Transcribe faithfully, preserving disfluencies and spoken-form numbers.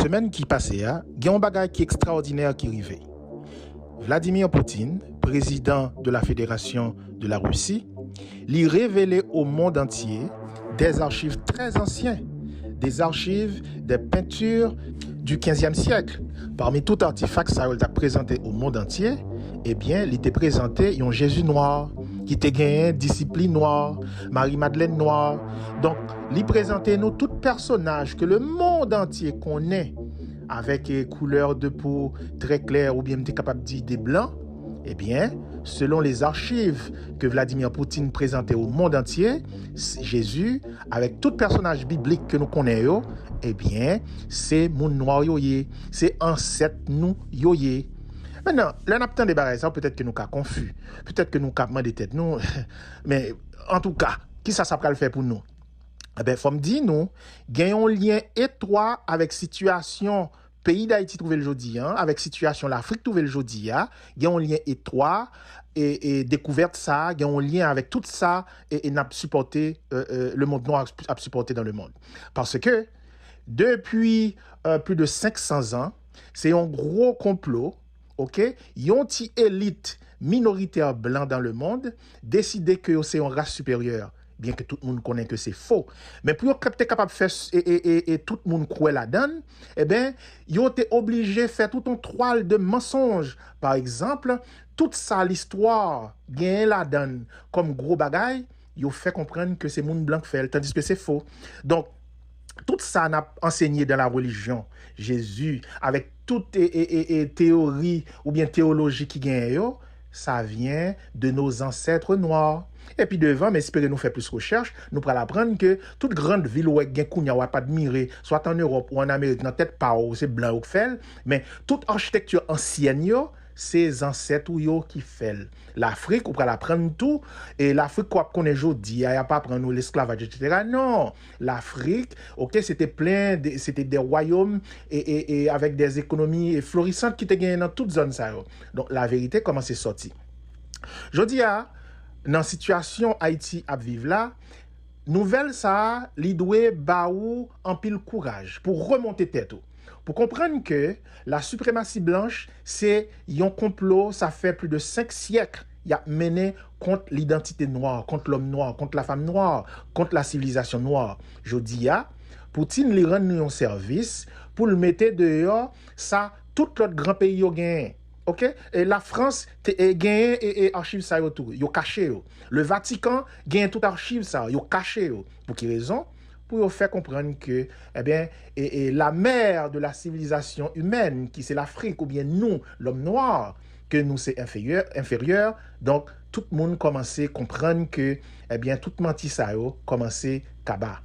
Semèn ki pase a, gen yon bagay ki ekstraòdinè ki rive. Vladimir Poutine, président de la Fédération de la Russie, li revele o mond antye des archives très anciens, des archives, des peintures du quinzième siècle. Parmi tout artifak sa yo l t ap prezante o mond antye, ebyen, li te prezante yon Jezi nwa, ki te genyen disip li nwa, Mari Madlèn nwa. Donk, li prezante nou tout pèsonaj ke le mond antye konnen avèk, eh, koulè de po trè klè, oubyen m te kapab di de blan. Ebyen, selon les archives ke Vladimir Poutine prezante o mond antye, s-, Jezi, avèk tout pèsonaj biblik ke nou konnen yo, ebyen, se moun nwa yo ye, se ansèt nou yo ye. Mentnan, lè n ap tande bagay sa yo, petèt ke nou ka konfi, petèt ke nou ka ap mande tèt nou, men antouka, kisa sa pral fè pou nou? Ebyen, fò m di nou, gen yon lyen etwa avèk sitiyasyon peyi Dayiti twouve l jodi a, avèk sitiyasyon Lafrik twouve l jodi a, gen yon lyen etwa, e, e dekouvèt sa a, gen yon lyen avèk tout sa, e, e n ap sipòte, e, e, le mond nwa ap, ap sipòte dans le monde. Paske, depi, e, plis de senk san zan, se yon gwo konplo, oke? Yon ti elit minoritè blan dans le monde deside ke yo se yon ras siperyè, byen ke tout moun konnen ke se fo. Men pou yo kap-, te kapab fè s-, e, e, e, e tout moun kwè ladan l, ebyen, yo te oblije fè tout yon twal de mansonj. Pa egzanp, tout sa listwa genyen ladan l kòm gwo bagay, yo fè konprann ke se moun blan k fè l, tandiske se fo. Donk, tout sa n ap ansenye dans la religion, Jezi, avèk tout, e, e, e, e, teyori oubyen teyoloji ki genyen yo, ça vient de nos ancêtres noirs. Epi devan, m espere nou fè plis rechèch, nou pral aprann ke tout grann vil ou wè gen kounye a, w ap admire, swa an Ewòp ou an Amerik, nan tèt pa w, se blan yo k fè l, men tout achitekti ansyèn yo, se zansèt ou yo ki fè l. Lafrik, ou pral aprann tou, e Lafrik ke w ap konnen jodi a, y ap aprann ou lesklavaj, etsetera. Non! Lafrik, oke, se te plen de, se te de wayòm e, e, e avèk de ekonomi florisant ki te genyen nan tout zòn sa yo. Donk, laverite kòmanse sòti. Jodi a, nan sitiyasyon Ayiti ap viv la, nouvèl sa a, li dwe ba ou anpil kouraj pou remonte tèt ou. Pou konprann ke la supremasi blanch, se yon konplo, sa fè plis de senk syèk y ap mennen kont lidantite nwa, kont lòm nwa, kont lafanm nwa, kont lasivilizasyon nwa. Jodi a, Poutine li rann nou yon sèvis pou l mete deyò sa tout lòt gran peyi yo genyen. Oke? E Lafrans te, e, genyen, e, e, achiv sa yo tou. Yo kache yo. Le Vatican genyen tout achiv sa yo. Yo kache yo. Pou ki rezon? Pou yo fè konprann ke, ebyen, e, e, la mère de la civilisation humaine, ki se Lafrik oubyen nou, lòm nwa, ke nou se enfeyè, enferyè. Donk, tout moun kòmanse konprann ke, ebyen, tout manti sa yo kòmanse kaba.